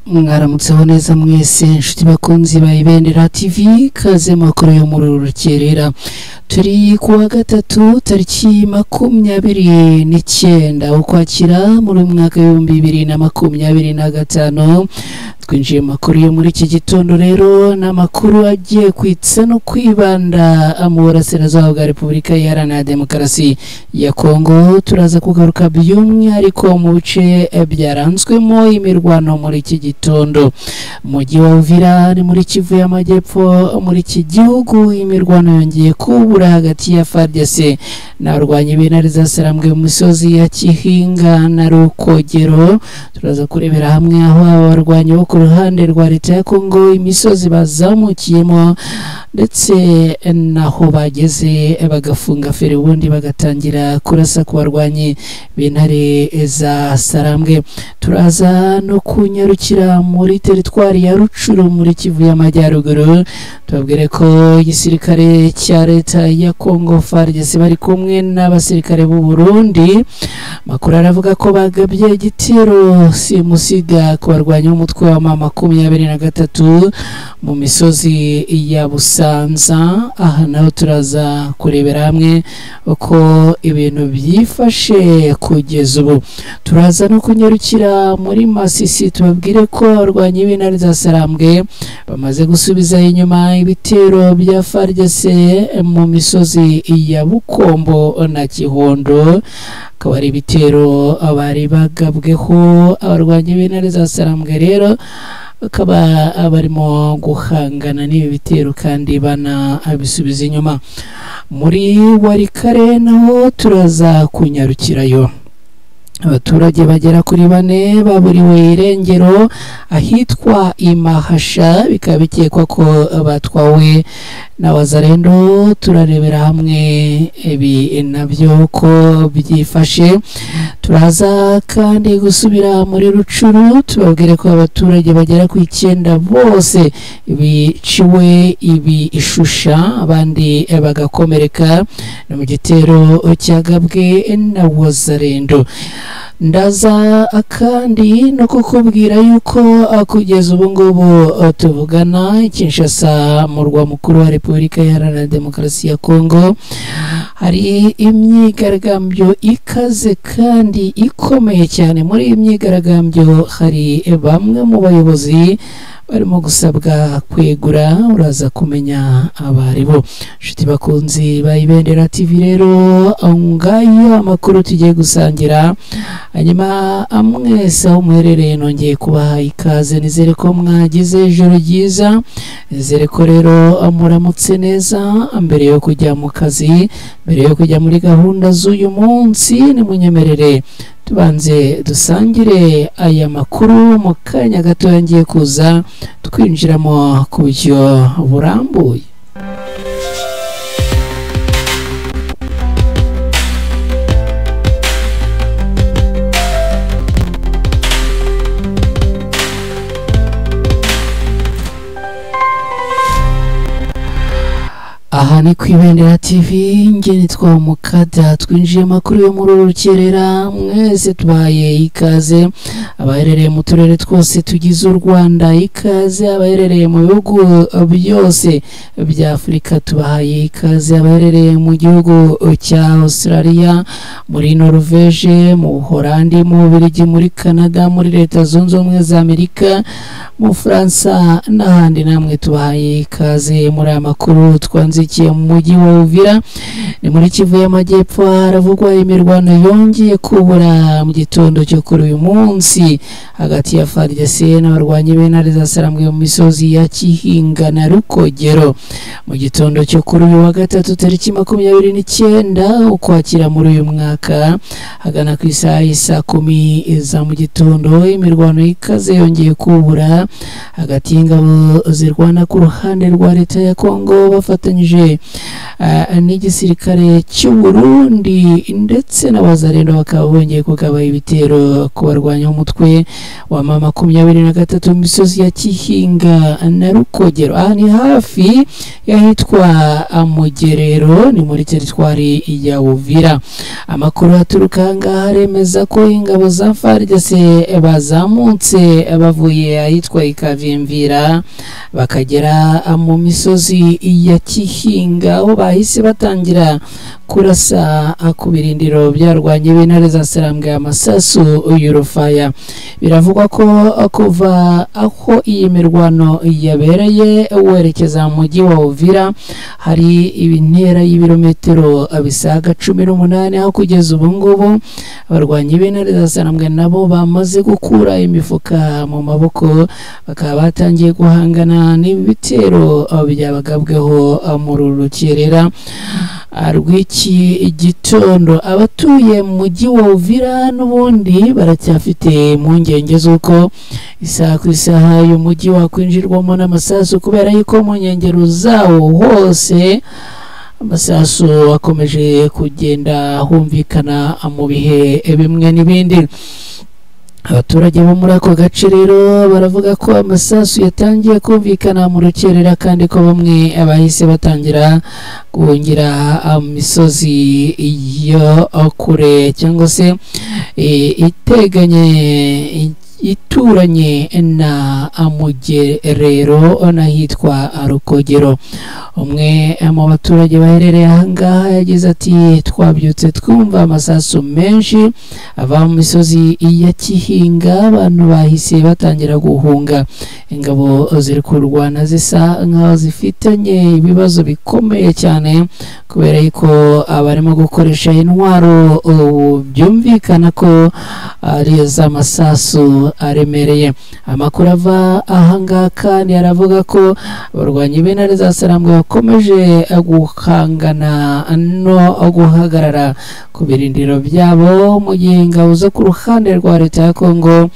Mwaramutseho neza mwese inshuti bakunzi ba Ibendera TV, kaze makuru yo muri rukerera. Turi kuwa gatatu tariki 29 Ukwakira muri mwaka 2025. Twinjiye makuru yo muri iki gitondo rero n'amakuru agiye kwitsa no kwibanda mu burasirazuba bwa Repubulika Iharanira Demokarasi ya Kongo. Turaza kugaruka by'umwihariko mu bice byaranzwemo imirwano muri iki gitondo. Mujyi wa Uvira ni muri Kivu y'Amajyepfo muri iki gihugu, imirwano yongeye kubura hagati ya FARDC n'abarwanyi b'intare zasarambwe mu misozi ya Kihinga na Rukogero. Turaza kurebera hamwe aho abarwanyi bo ku ruhande rwa leta ya Kongo imisozi bazamukiyemo ndetse naho bageze bagafunga feri ubundi bagatangira kurasa ku barwanyi b'intare za Sarambwe. Turaza no kunyarukira muri teritwari ya Rucuru muri Kivu y'Amajyaruguru, tubabwire ko igisirikare cya leta ya Kongo FARDC bari kumwe n'abasirikare b'u Burundi. Makuru aravuga ko bagabye igitero simusiga ku barwanyi b'umutwe wa M23 mu misozi ya Busanza. Aha naho turaza kurebera hamwe uko ibintu byifashe kugeza ubu. Turaza no kunyarukira muri Masisi, tubabwire ko abarwanyi b'intare za Sarambwe bamaze gusubiza inyuma ibitero bya FARDC mu misozi ya Bukombo na Kihondo. Akaba ari ibitero abari bagabweho abarwanyi b'intare za Sarambwe, rero bakaba barimo guhangana n'ibi bitero kandi banabisubiza inyuma. Muri Warikare naho turaza kunyarukirayo. Abaturage bagera kuri 4 baburiwe irengero ahitwa Imahasha, bikaba bikekwa ko batwawe na Wazalendo. Turarebera hamwe ibi nabyo ko byifashe. Turaza kandi gusubira muri Rucuru, tubabwire ko abaturage bagera ku 9 bose biciwe ibi ishusha abandi bagakomereka mu gitero cyagabwe na Wazalendo. Ndaza kandi no kukubwira yuko kugeza ubu ngubu tuvugana Kinshasa, murwa mukuru wa Repubulika Iharanira Demokarasi ya Kongo, hari imyigaragambyo ikaze kandi ikomeye cyane. Muri iyi myigaragambyo hari bamwe mu bayobozi barimo gusabwa kwegura, uraza kumenya abaribo. Inshuti bakunzi ba Ibendera TV rero ngayo amakuru tugiye gusangira. Hanyuma amwese aho muherereye nongeye kubaha ikaze, nizere ko mwagize ijoro ryiza, nizere ko rero muramutse neza mbere yo kujya mu kazi, mbere yo kujya muri gahunda z'uyu munsi. Nimunyemerere tubanze dusangire aya makuru mu kanya gato ngiye kuza twinjiramo ku buryo burambuye. Aha ni ku Ibendera TV, nge nitwa Mukada. Twinjiye amakuru yo muri rukerera, mwese tubaye ikaze, abaherereye mu turere twose tugize u Rwanda ikaze, abaherereye mu bihugu byose bya Afurika tubahaye ikaze, abaherereye mu gihugu cya Australia, muri Norvege, mu Buholandi, mu Bubiligi, muri Canada, muri Leta Zunze Ubumwe za Amerika, mu Faransa n'ahandi, namwe tubahaye ikaze muri aya makuru twanzikiye mu mujyi wa Uvira. Ni muri Kivu y'Amajyepfo haravugwa imirwano yongeye kubura mu gitondo cyo kuri uyu munsi hagati ya FARDC n'abarwanyi b'intare za Sarambwe mu misozi ya Kihinga na Rukogero. Mu gitondo cyo kuri uyu wa gatatu tariki 29 Ukwakira muri uyu mwaka, hagana ku isaha y'isa 10 za mu gitondo, imirwano ikaze yongeye kubura hagati y'ingabo zirwana ku ruhande rwa leta ya Kongo bafatanyije n'igisirikare cy'u Burundi ndetse n'abazarendo bakaba bongeye kugaba ibitero ku barwanya umutwe wa M23 mu misozi ya Kihinga na Rukogero. Aha ni hafi y'ahitwa Mugerero, ni muri teritwari ya Uvira. Amakuru aturuka ngaha aremeza ko ingabo za FARDC bazamutse bavuye ahitwa Ikavimvira bakagera mu misozi ya Kihinga, aho bahise batangira kurasa ku birindiro byarwanye b'intare za Sarambwe amasasu y'urufaya. Biravugwa ko kuva aho iyi mirwano yabereye werekeza mu mujyi wa Uvira hari intera y'ibirometero bisaga 18, aho kugeza ubu ngubu abarwanyi b'intare za Sarambwe nabo bamaze gukura imifuka mu maboko, bakaba batangiye guhangana n'ibitero byabagabweho muri uru rukerera rw'iki gitondo. Abatuye mu mujyi wa Uvira n'ubundi baracyafite impungenge z'uko isaha ku isaha uyu mujyi wakwinjirwamo n'amasasu, kubera yuko mu nkengero zawo hose amasasu akomeje kugenda humvikana mu bihe bimwe n'ibindi. Abaturage bo muri ako gace rero baravuga ko amasasu yatangiye kumvikana mu rukerera, kandi ko bamwe bahise batangira guhungira misozi yo kure cyangwa se iteganye ituranye na Mugerero n'ahitwa Rukogero. Umwe mu baturage baherereye aha ngaha yagize ati: twabyutse twumva amasasu menshi ava mu misozi ya Kihinga, abantu bahise batangira guhunga. Ingabo ziri kurwana zisa nkaho zifitanye ibibazo bikomeye cyane, kubera yuko abarimo gukoresha intwaro byumvikana ko ari iz'amasasu aremereye. Amakuru ava ahangaha kandi aravuga ko abarwanyi b'intare za Sarambwe bakomeje guhangana no guhagarara ku birindiro byabo, mu gihe ingabo zo ku ruhande rwa leta ya Kongo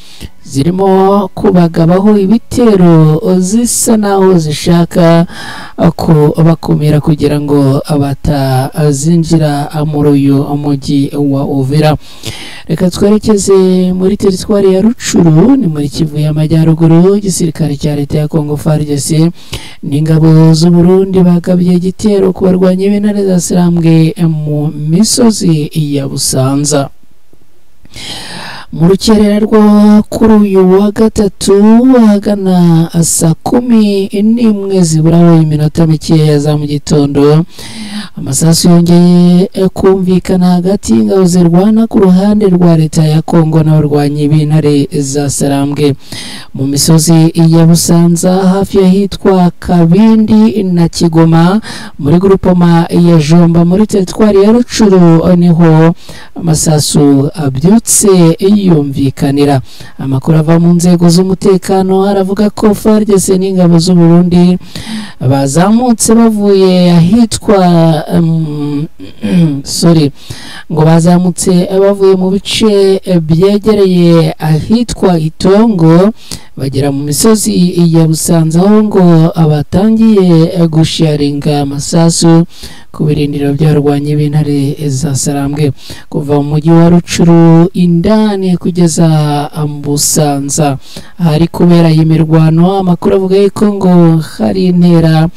zirimo kubagabaho ibitero zisa naho zishaka kubakumira kugira ngo batazinjira muri uyu mujyi wa Uvira. Reka twerekeze muri teritwari ya Rucuru, ni muri Kivu y'Amajyaruguru. Igisirikare cya leta ya Kongo FARDC n'ingabo z'u Burundi bagabye igitero ku barwanyi b'intare za Sarambwe mu misozi ya Busanza. Mu rukerera rwo kuri uyu wa gatatu ahagana saa 11 ziburaho iminota mikeya za mu gitondo, amasasu yongeye kumvikana hagati y'ingabo zirwana ku ruhande rwa leta ya Kongo n'abarwanyi b'intare za Sarambwe mu misozi ya Busanza hafi y'ahitwa Kabindi na Kigoma muri grupoma ya Jomba muri teritwari ya Rucuru, niho amasasu abyutse yumvikanira. Amakuru ava mu nzego z'umutekano aravuga ko FARDC n'ingabo z'u Burundi bazamutse bavuye ahitwa ngo bazamutse bavuye mu bice byegereye ahitwa Itongo bagera mu misozi ya Busanza, aho ngo abatangiye gusharinga amasasu ku birindiro by'abarwanyi b'intare za Sarambwe kuva mu mujyi wa Rucuru indani kugeza Busanza ahari kubera iyi mirwano. Amakuru avuga yuko ngo hari intera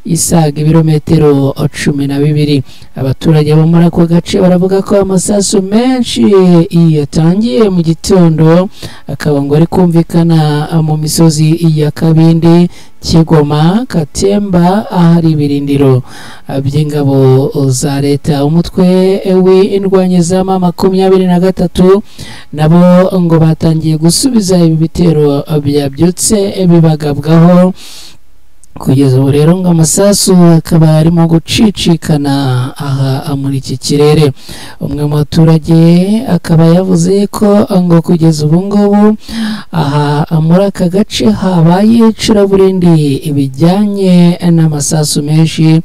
isaga ibirometero 12. Abaturage bo muri ako gace baravuga ko amasasu menshi yatangiye mu gitondo akaba ngo ari kumvikana mu misozi ya Kabindi, Kigoma, Katemba ahari ibirindiro by'ingabo za leta. Umutwe w'indwanyi za M23 nabo ngo batangiye gusubiza ibi bitero byabyutse bibagabwaho. Kugeza ubu rero ngo amasasu akaba arimo gucicikana aha muri iki kirere. Umwe mu baturage akaba yavuze ko ngo kugeza ubu ngubu aha muri aka gace habaye icuraburindi ibijyanye n'amasasu menshi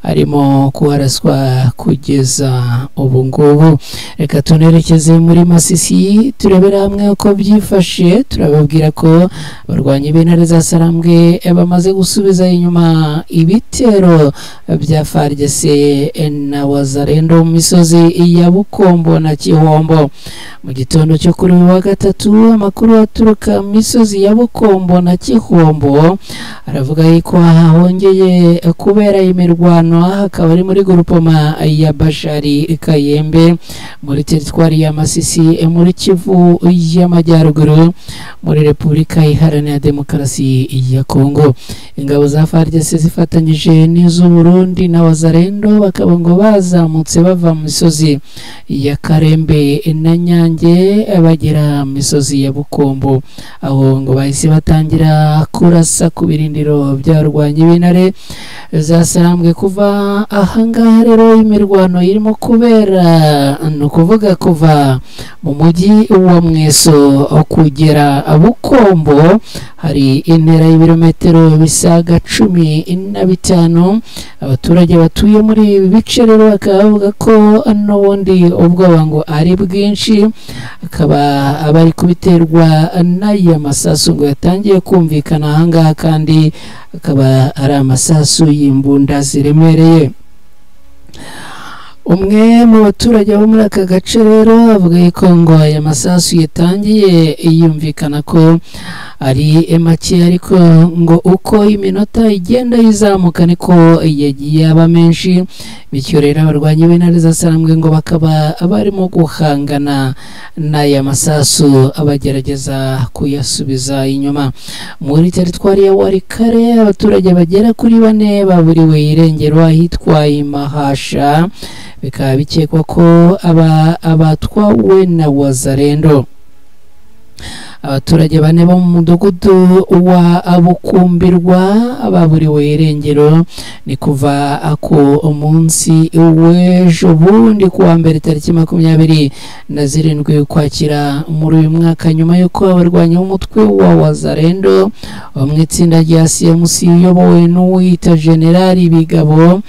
arimo kuharaswa kugeza ubu ngubu. Reka tunerekeze muri Masisi turebera hamwe uko byifashe. Turababwira ko abarwanyi b'intare za Sarambwe bamaze gusubiza gusubiza inyuma ibitero bya FARDC na Wazalendo mu misozi ya Bukombo na Kihombo. Mu gitondo cyo kuri uyu wa gatatu, amakuru aturuka mu misozi ya Bukombo na Kihombo aravuga yuko hongeye kubera imirwano, hakaba ari muri grupoma ya Bashari Kayembe muri teritwari ya Masisi muri Kivu y'Amajyaruguru muri Repubulika Iharanira Demokarasi ya Kongo. Ingabo za FARDC zifatanyije n'iz'u Burundi na Wazalendo bakaba ngo bazamutse bava mu misozi ya Karembe na Nyange bagera mu misozi ya Bukombo, aho ngo bahise batangira kurasa ku birindiro by'abarwanyi b'intare zasarambwe. Kuva ahangaha rero imirwano irimo kubera, ni ukuvuga kuva mu mujyi wa Mweso kugera Bukombo hari intera y'ibirometero bisaga 15. Abaturage batuye muri ibi bice rero bakaba bavuga ko n'ubundi ubwoba ngo ari bwinshi, akaba abari kubiterwa n'aya masasu ngo yatangiye kumvikana ahangaha, kandi akaba ari amasasu y'imbunda ziremereye. Umwe mu baturage bo muri aka gace rero avuga ko ngo aya masasu yatangiye yumvikana ko ari make, ariko ngo uko iminota igenda izamuka niko yagiye aba menshi, bityo rero abarwanyi b'intare zasarambwe ngo bakaba barimo guhangana n'aya masasu abagerageza kuyasubiza inyuma. Muri teritwari ya Walikale abaturage bagera kuri 4 baburiwe irengero ahitwa Imahasha, bikaba bikekwa ko abatwawe na Wazalendo. Abaturage 4 bo mu mudugudu wa Abukumbirwa baburiwe irengero ni kuva ku munsi w'ejo bundi kuwa mbere tariki 27 Ukwakira muri uyu mwaka, nyuma y'uko abarwanyi b'umutwe wa Wazalendo mu itsinda rya CMC uyobowe n'uwita General Bigabo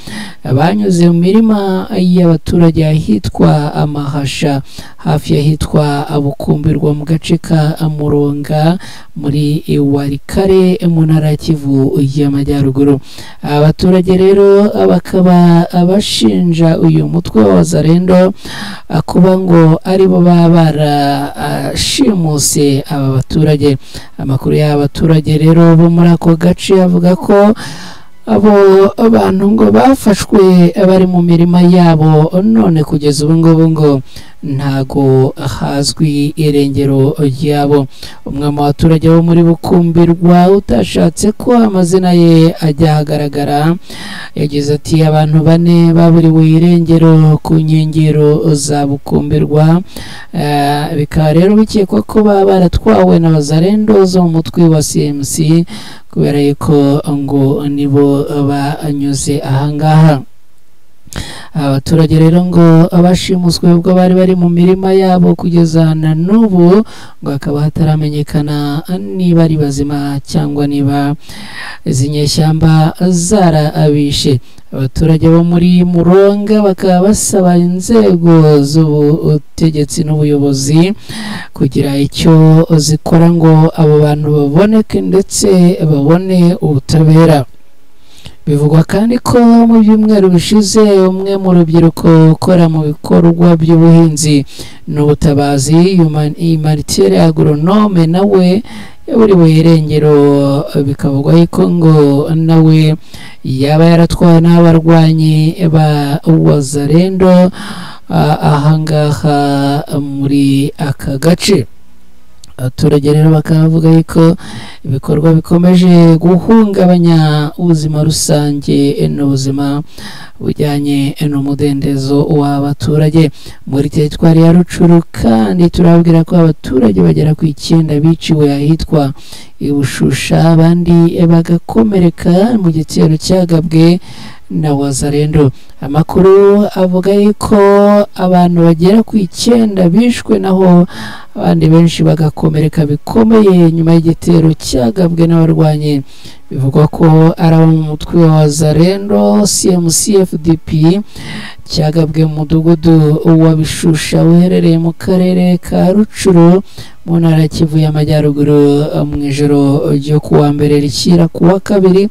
banyuze mu mirima y'abaturage ahitwa Amahasha hafi y'ahitwa Abukumbirwa mu gace ka Muronga muri Walikale mu ntara ya Kivu y'Amajyaruguru. Abaturage rero bakaba bashinja uyu mutwe wa Wazalendo kuba ngo aribo baba barashimuse aba baturage. Amakuru y'aba baturage rero bo muri ako gace avuga ko abo abantu ngo bafashwe bari mu mirima yabo, none kugeza ubu ngubu ngo ntago hazwi irengero ryabo. Umwe mu baturage bo muri Bukumbirwa utashatse ko amazina ye ajya ahagaragara yagize ati abantu 4 baburiwe irengero ku nkengero za Bukumbirwa, bikaba rero bikekwa ko baba baratwawe na Wazalendo zo mu mutwe wa CMC kubera yuko ngo nibo banyuze ahangaha. Abaturage rero ngo abashimuswe ubwo bari bari mu mirima yabo kugeza na n'ubu ngo hakaba hataramenyekana niba ari bazima cyangwa niba izi nyeshyamba zarabishe. Abaturage bo muri Muronga bakaba basaba inzego z'ubutegetsi n'ubuyobozi kugira icyo zikora ngo abo bantu baboneke ndetse babone ubutabera. Bivugwa kandi ko mu byumweru bishize umwe mu rubyiruko ukora mu bikorwa by'ubuhinzi n'ubutabazi humanitaire agronome nawe yaburiwe irengero, bikavugwa yuko ngo nawe yaba yaratwawe n'abarwanyi ba Wazalendo ahangaha muri aka gace. Abaturage rero bakaba bavuga yuko ibikorwa bikomeje guhungabanya ubuzima rusange n'ubuzima bujyanye n'umudendezo w'abaturage. Muri teritwari ya Rucuru kandi turababwira ko abaturage bagera ku 9 biciwe ahitwa Ibushusha, abandi bagakomereka mu gitero cyagabwe na Wazalendo. Amakuru avuga yuko abantu bagera ku 9 bishwe naho abandi benshi bagakomereka bikomeye nyuma y'igitero cyagabwe n'abarwanyi bivugwa ko ari abo mu mutwe wa Wazalendo CMC FDP Cyagabwe mu mudugudu wa Bishusha uherereye mu karere ka Rucuru mu ntara ya Kivu y'Amajyaruguru mu ijoro ryo kuwa mbere rishyira kuwa kabiri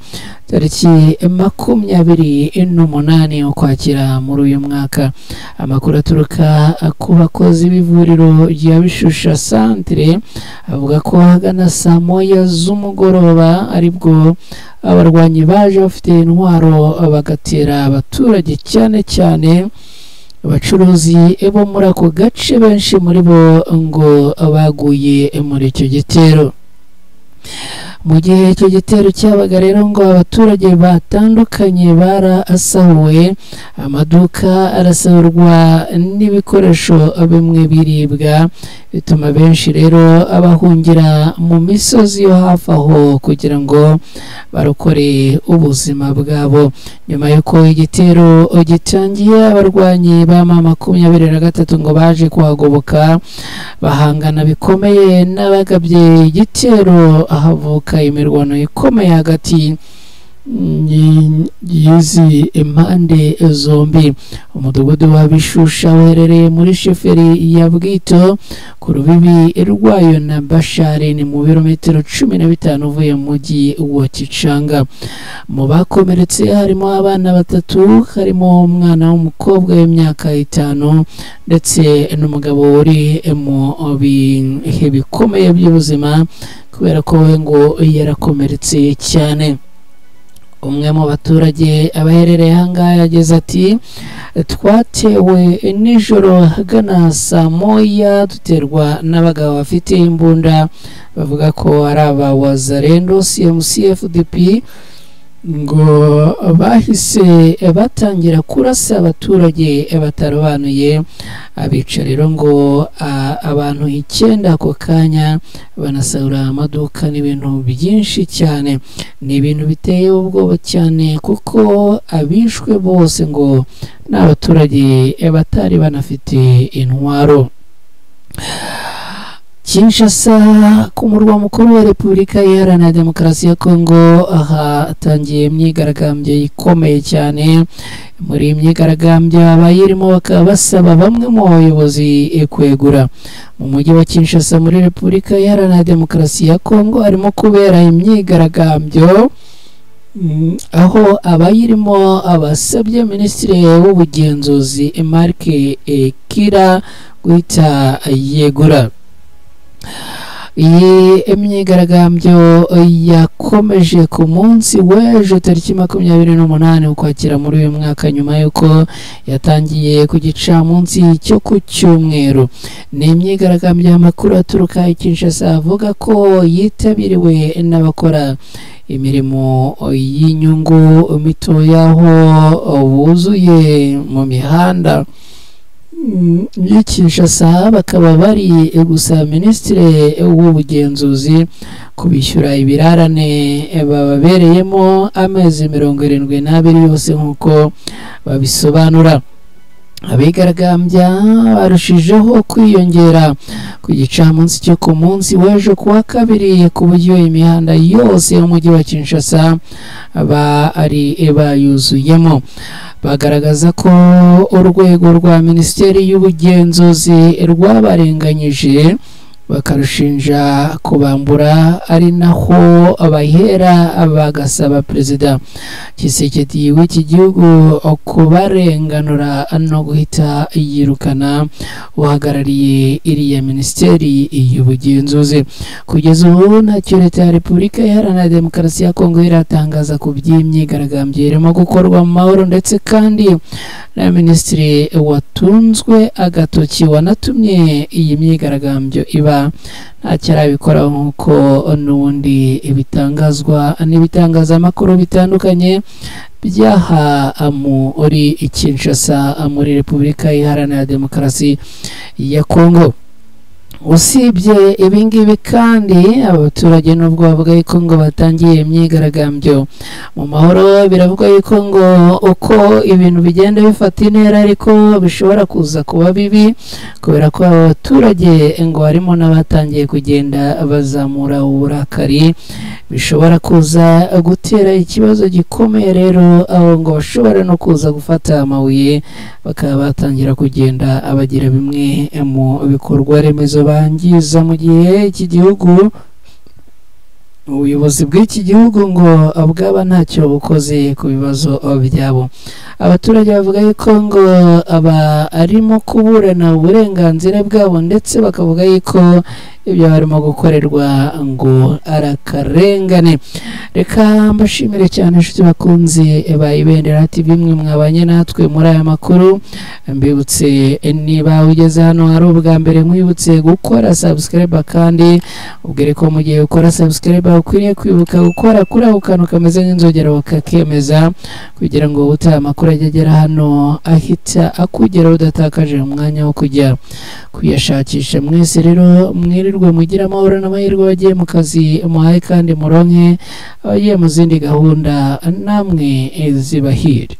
tariki 28 Ukwakira muri uyu mwaka. Amakuru aturuka ku bakozi b'ivuriro rya Bishusha Centre avuga ko ahagana saa 1 z'umugoroba aribwo abarwanyi baje bafite intwaro bagatera abaturage, cyane cyane abacuruzi bo muri ako gace, benshi muri bo ngo baguye muri icyo gitero. Mu gihe icyo gitero cyabaga rero ngo abaturage batandukanye barasahuwe, amaduka arasahurwa n'ibikoresho bimwe biribwa, bituma benshi rero abahungira mu misozi yo hafi aho kugira ngo barokore ubuzima bwabo. Nyuma y'uko igitero gitangiye, abarwanyi ba M23 ngo baje kuhagoboka, bahangana bikomeye n'abagabye igitero, ahavuka imirwano ikomeye hagati y'izi impande zombi. Umudugudu wa Bishusha uherereye muri sheferi ya Bwito ku rubibi rwayo na Bashari, ni mu birometero 15 uvuye mu mujyi wa Kicanga. Mu bakomeretse harimo abana 3, harimo umwana w'umukobwa w'imyaka 5 ndetse n'umugabo uri mu bihe bikomeye by'ubuzima kubera ko we ngo yarakomeretse cyane. Umwe mu baturage abaherereye ahangaha yagize ati: "Twatewe nijoro ahagana saa 1, duterwa n'abagabo bafite imbunda bavuga ko ari aba Wazalendo CMC FDP, ngo bahise batangira kurasa abaturage batarobanuye, abica rero ngo abantu 9 ako kanya, banasahura amaduka n'ibintu byinshi cyane. Ni ibintu biteye ubwoba cyane kuko abishwe bose ngo ni abaturage batari banafite intwaro." Kinshasa, ku murwa mukuru wa Repubulika Iharanira Demokarasi ya Kongo, hatangiye imyigaragambyo ikomeye cyane. Muri iyi myigaragambyo abayirimo bakaba basaba bamwe mu bayobozi kwegura. Mu mujyi wa Kinshasa muri Repubulika Iharanira Demokarasi ya Kongo harimo kubera imyigaragambyo, aho abayirimo abasabye Minisitiri w'Ubugenzuzi Marc Kira guhita yegura. Iyi imyigaragambyo yakomeje ku munsi w'ejo tariki 28 Ukwakira muri uyu mwaka, nyuma y'uko yatangiye ku gicamunsi cyo ku cyumweru. Ni imyigaragambyo y'amakuru aturuka i Kinshasa avuga ko yitabiriwe n'abakora imirimo y'inyungu mitoya, aho buzuye mu mihanda y'i Kinshasa, bakaba bari gusaba Minisitiri w'Ubugenzuzi kubishyura ibirarane bababereyemo amezi 72 yose nk'uko babisobanura. Abigaragambya barushijeho kwiyongera ku gicamunsi cyo ku munsi w'ejo kuwa kabiri, ku buryo imihanda yose y'umujyi wa Kinshasa bari bayuzuyemo. Bagaragaza ko urwego rwa Minisiteri y'Ubugenzuzi rwabarenganyije, bakarushinja kubambura, ari naho bahera bagasaba Perezida Tshisekedi w'iki gihugu kubarenganura no guhita yirukana uhagarariye iriya Minisiteri y'Ubugenzuzi. Kugeza ubu ntacyo Leta ya Repubulika Iharanira Demokarasi ya Kongo iratangaza ku by'imyigaragambyo irimo gukorwa mu mahoro, ndetse kandi na Minisitiri watunzwe agatoki wanatumye iyi myigaragambyo iba ntacyo arabikora, nk'uko n'ubundi bitangazwa n'ibitangazamakuru bitandukanye byaha muri Kinshasa muri Repubulika Iharanira Demokarasi ya Kongo. Usibye ibingibi kandi, abaturage nubwo bavuga yuko ngo batangiye imyigaragambyo mu mahoro, biravuga yuko ngo uko ibintu bigenda bifata intera ariko bishobora kuza kuba bibi, kubera ko aba baturage ngo harimo n'abatangiye kugenda bazamura uburakari, bishobora kuza gutera ikibazo gikomeye rero, aho ngo bashobora no kuza gufata amabuye bakaba batangira kugenda abagira bimwe mu bikorwa remezo bangiza, mu gihe iki gihugu, ubuyobozi bw'iki gihugu ngo bwaba ntacyo bukoze ku bibazo byabo. Abaturage bavuga yuko ngo aba arimo kuburana uburenganzira bwabo, ndetse bakavuga yuko ibyo barimo gukorerwa ngo ari akarengane. Reka mbashimire cyane inshuti bakunzi ba Ibendera TV, mwe mwabanye natwe muri aya makuru. Mbibutse, niba ugeze hano ari ubwa mbere, nkwibutse gukora subscribe, kandi ubwire ko mu gihe ukora subscribe ukwiriye kwibuka gukora kuri ako kantu kameze nk'inzogera bakakemeza, kugira ngo ubutaha amakuru ajye agera hano ahita akugeraho udatakaje umwanya wo kujya kuyashakisha. Mwese rero mwirirwe mugire amahoro n'amahirwe, bagiye mu kazi muhaye kandi muronke, abagiye mu zindi gahunda namwe zibahire.